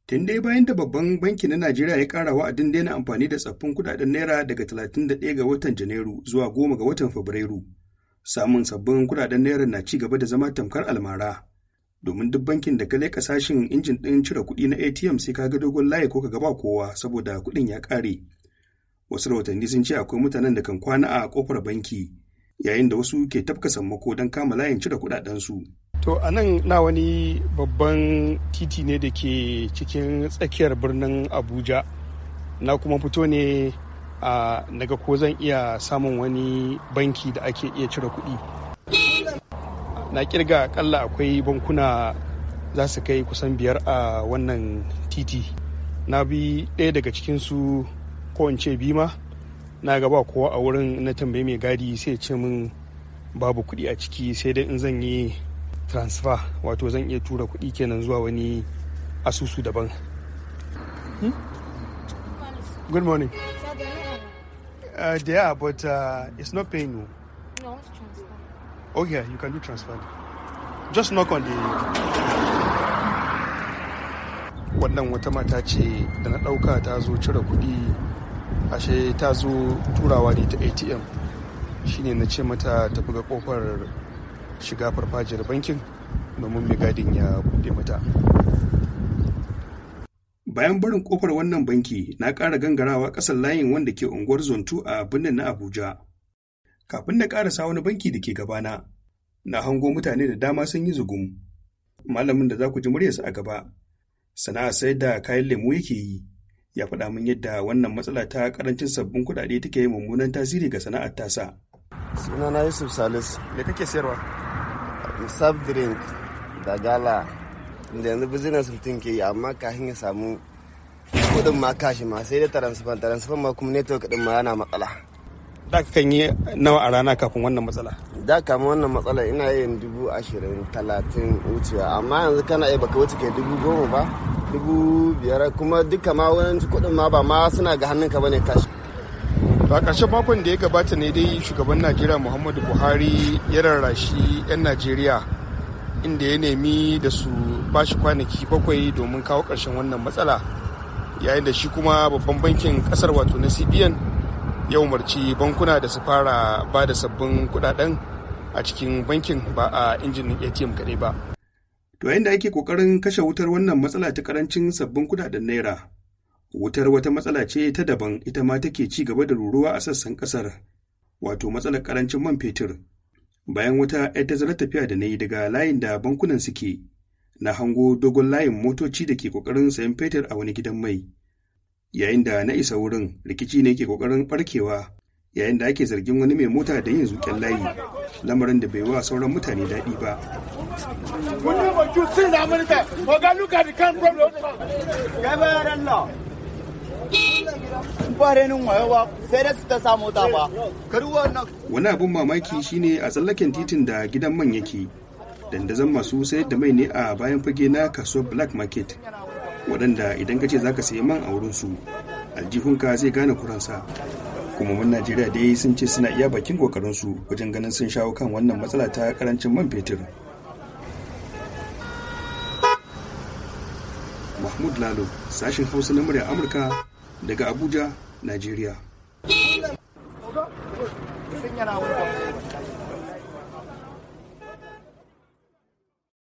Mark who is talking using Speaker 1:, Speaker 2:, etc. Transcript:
Speaker 1: Tun dai bayan da babban banki na Najeriya ya ƙara wa'adin daina amfani da tsaffin kudaden naira daga 31 ga watan Janairu zuwa 10 ga watan Fabrairu. Samun sabbin kudaden naira na ci gaba da zama tamkar almara. Domin duk bankin da ka leƙa sashin injin ɗin cire kuɗi na ATM sai ka ga dogon layi ko ka ga ba kowa saboda kuɗin ya ƙare. Wasu rahotanni sun ce akwai mutanen da kan kwana a ƙofar banki yayin da wasu ke tafka sammako don kama layin cire kuɗaɗensu.
Speaker 2: To a nan na wani babban titi ne da ke cikin tsakiyar birnin Abuja. Na kuma fito ne a naga ko zan iya samun wani banki da ake iya cire kuɗi. Na kirga akalla akwai bankuna za su kai kusan 5 a wannan titi. Na bi ɗaya daga cikinsu ko in ce biyu ma, na ga ba kowa a wurin. Na tambayi mai gadi sai ce min babu kuɗi a ciki, sai dai in zan yi transfer, wato zan iya tura kuɗi kenan zuwa wani asusu daban. Good morning. They are, but it's not paying you.
Speaker 3: No, it's transfer.
Speaker 2: Okay, you can do transfer. Just knock on the. Wannan wata mata ce da na ɗauka ta zo cire kuɗi, ashe ta zo turawa ne ta ATM. Shine na ce mata ta buga kofar shiga farfajiyar bankin domin mai gadin ya buɗe mata.
Speaker 1: Bayan barin kofar wannan banki, na ƙara gangarawa ƙasan layin wanda ke unguwar Zontu a birnin na Abuja. Kafin na ƙarasa wani banki da ke gabana, na hango mutane da dama sun yi zugum. Malamin da za ku ji muryarsa a gaba, sana'a sayar da kayan lemu yake yi, ya faɗa min yadda wannan matsala ta ƙarancin sabbin kuɗaɗe take yi mummunan tasiri ga sana'ar tasa.
Speaker 4: Sunana Yusuf Salisu.
Speaker 2: Me kake sayarwa?
Speaker 4: Soft drink da gala. Da yanzu business mutum ke yi, amma kafin ya samu kudin ma kashi ma sai da transfer, transfer ma kuma network din ma yana matsala.
Speaker 2: Da ka kan yi nawa a rana kafin wannan matsala?
Speaker 4: Da kama wannan matsala ina yin 20,000, 30 wucewa, amma yanzu kana iya baka wuce kai 10,000 ba, 5,000, kuma duka ma wani kudin ma ba ma suna ga hannunka bane kashi.
Speaker 2: To a ƙarshen makon da ya gabata ne dai shugaban Najeriya Muhammadu Buhari ya rarrashi 'yan Najeriya, inda ya nemi da su ba shi kwanaki 7 domin kawo ƙarshen wannan matsala, yayin da shi kuma babban bankin ƙasar, wato na CBN, ya umarci bankuna da su fara ba da sabbin kudaden a cikin bankin ba a injinin ATM kaɗai ba.
Speaker 1: To yayin da ake kokarin kashe wutar wannan matsala ta karancin sabbin kudaden naira, wutar wata matsala ce ta daban ita ma take ci gaba da ruruwa a sassan kasar, wato matsalar karancin man fetur. Bayan wata 'yar tazarar tafiya da na yi daga layin da bankunan suke, na hango dogon layin motoci da ke kokarin sayan fetur a wani gidan mai. Yayin da na isa wurin, rikici ne ke kokarin barkewa yayin da ake zargin wani mai mota da yin zuƙen layi, lamarin da bai wa sauran mutane daɗi ba. Wani abun mamaki shine a tsallaken titin da gidan man yake, dandazon masu sayar da mai ne a bayan fage na kasuwar Black Market, waɗanda idan ka ce za ka sayi man a wurinsu, aljihunka zai gane kuransa. Hukumomin Najeriya dai sun ce suna iya bakin kokarinsu wajen ganin sun shawo kan wannan matsala ta karancin man fetur. Mahmud Lalo, sashin Hausa na murya Amurka daga Abuja, Najeriya.